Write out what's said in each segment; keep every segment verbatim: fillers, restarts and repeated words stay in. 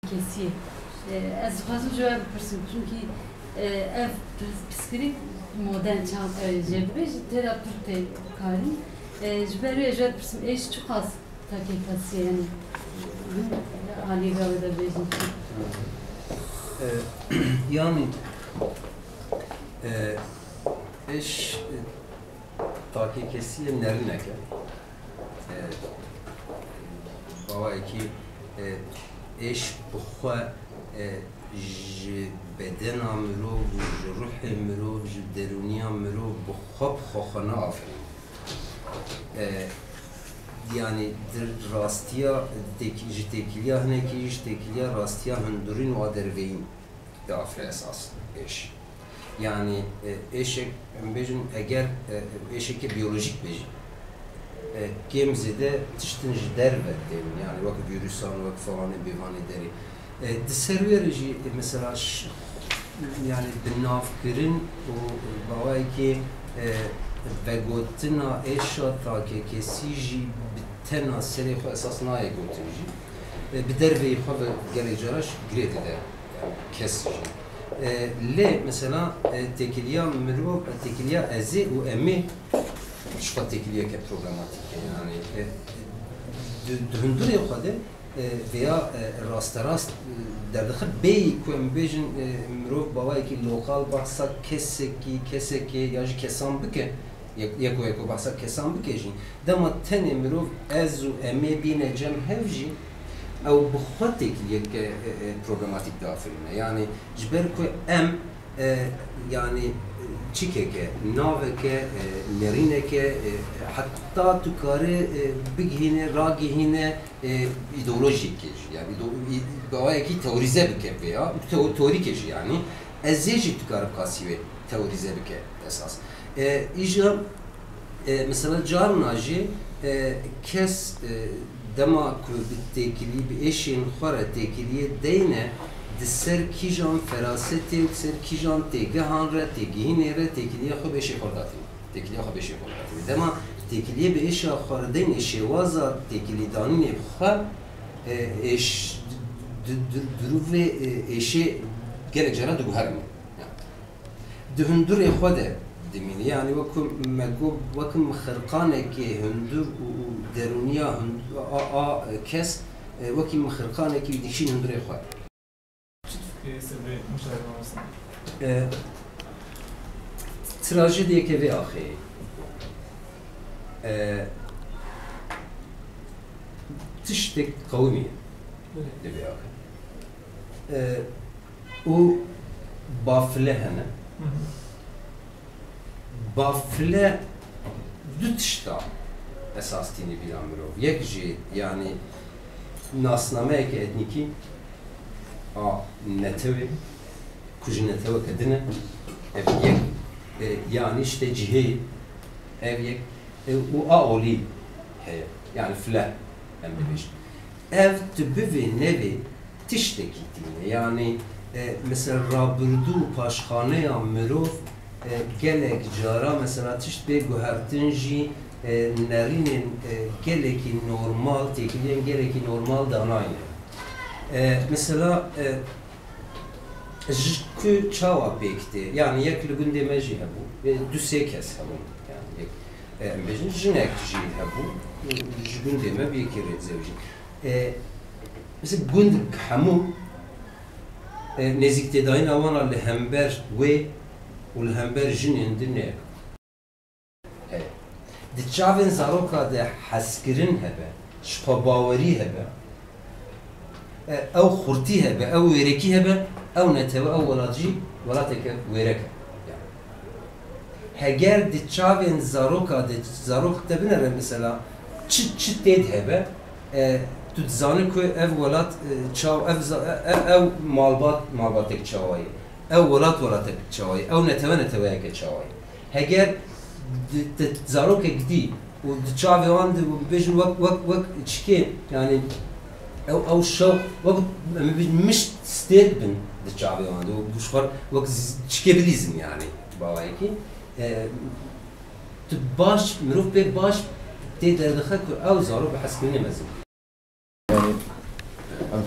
Kesiyê. E, ez dixwazim ji we bipirsim, çunkî, e, ev pis-, pirsgirêk modern çax, e, jê dibêjin, tê de pir tê karîn. E, ji ber wê ez ji we dipirsim, êş çiqas takekesiyê, yanî, hûn alî ve wê de bêjin çi? E, yanî, e, êş, e, takekesiyê nerîneke. E, bawayekî, e, êş bi xwe, e, ji bedena mirov û ji ruhê mirov, ji derûniya mirov bi xwe bi xwe xwe naafirîne. E, yanî di rastiya têk-, ji têkiliya hinekî, ji têkiliya rastiya hundirîn û a derveyîn diafire esas êş. Yanî, e, êşek, em bêjin, eger, e, êşeke biyolojîk be jî, e, kêm zêde tiştin ji derve tên, yanî wek vîrusan, wek falanê bêvanê derê. E, di ser wê re jî, e, mesela ş-, yanî binavkirin û bawayekê, e, vegotina êşa takekesî jî bi tena serê xwe esas nayê gotin jî. E, bi derveyî xwe ve gelek cara jî girê dide, yanî kes jî. E, lê mesela, e, têkiliya mirov, e, têkiliya ezê û emê ji xwe têkiliyeke problematîk e. Yanî, e, di, di hundirê xwe de, e, vêya, e, rasterast, e, derdixe bêyî ku em bêjin, e, mirov bawayekî lokal behsa kesekî, kesekê ya jî kesan bike, yek-, yeko yeko behsa kesan bike jî, dema tenê mirov ez û emê bîne cem hev jî, ew bi xwe têkiliyeke, e, e, problematîk diafirîne. Yanî ji ber ku em, e, yanî, e, çikeke, naveke, e, nerîneke, e, heta tu karî, e, bigihîne, ragihîne, e, îdeolojîkê jî. Yanî îdo-, î-, bawayekî teorîze bike vê ya, teo-, teorîkê jî yanî. Ezê jî tu karî bi qasî wê teorîze bike esas. E, îja, e, mesela carna jî, e, kes, e, dema ku bi têkilî, bi êşên xwe re têkiliyê deyne, di ser kîjan ferasetê û di ser kîjan têgehan re, têgihînê re têkiliyê xwe bi êşê xwe re datîne. Têkiliya xwe bi êşê xwe re datîne. Dema têkiliyê bi êşa xwe re deyne, şêwaza têkilîdanînê bi xwe, e, êş, di, di, di, dirûvê, e, êşê gelek cara diguherîne. Di hundirê xwe de dimîne. Yanî wek ku me got, wek mixirqanekê hundir û, û derûniya hund-, a, a kes, e, wekî mixirqanekî dikişîn hundirê xwe. Çi difikirî ser vê muşahede mamoste? E, trajediyeke vê axê. E, tiştek qewimî Belê. Di vê axê. E, û bafile hene. Hı hı. Bafile du tişta esas tîne bîra mirov. Yek jî, yanî, nasnameyeke etnîkî a netewê, ku ji neteweke din e, ev yek, e, yanî işte cihê, ev yek, e, û a olî heye. Yanî file, em dibêjin. Ev tu bivê nevê tiştekî tîne. Yanî, e, mesela rabirdû û paşxaneya mirov, e, gelek cara mesela tişt bê guhertin jî, e, nerînên, e, gelekî normal, têkiliyên gelekî normal danayne. E, mesela, e, ji ku çawa pêk tê? Yanî yek li gundê me jî hebû. E, du sê kes hebûn. Yanî yek, e, em bêjin jinek jî hebû. Ji gundê me bi yekî re dizewicî. E, mesela gund hemû, e, nêzîktêdayîna wan a li hember wê û li hember jinên din e. Heye. Di çavên zaroka de hezkirin hebe, jixwebawerî hebe, e, ew xurtî hebe, ew wêrekî hebe, ew netewe, ew welat jî welateke wêrek e. Heger di çavên zaroka de, zarok te binere mesela çi, çi tê di hebe, e, tu dizanî ku ev welat, e, çaw, ev za-, e, e, ew malbat, malbatek çawa ye, ew welat, welatek çawa ye, ew netewe, neteweyeke çawa ye. Heger di, di zarokek dî û di çavê wan de bêjin wek, wek, wek çikê, yanî ew, ew şew, wek em bêjin mişt stêrk bin di çavê wan de û ji xwe wek z-, çikê bilîzin yanî bawayekî. E, tu baş, mirov pê baş tê derdixe ku ew zarok bi hezkirinê mezin. Yanî, em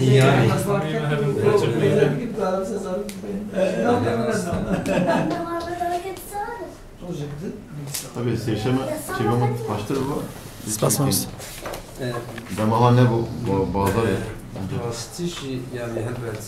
Yani. Tabii sêşeme çêbeme paştir bû. Spas mamoste. Dema wan nebû, ba-, bazarê. Rastî jî yani helbet.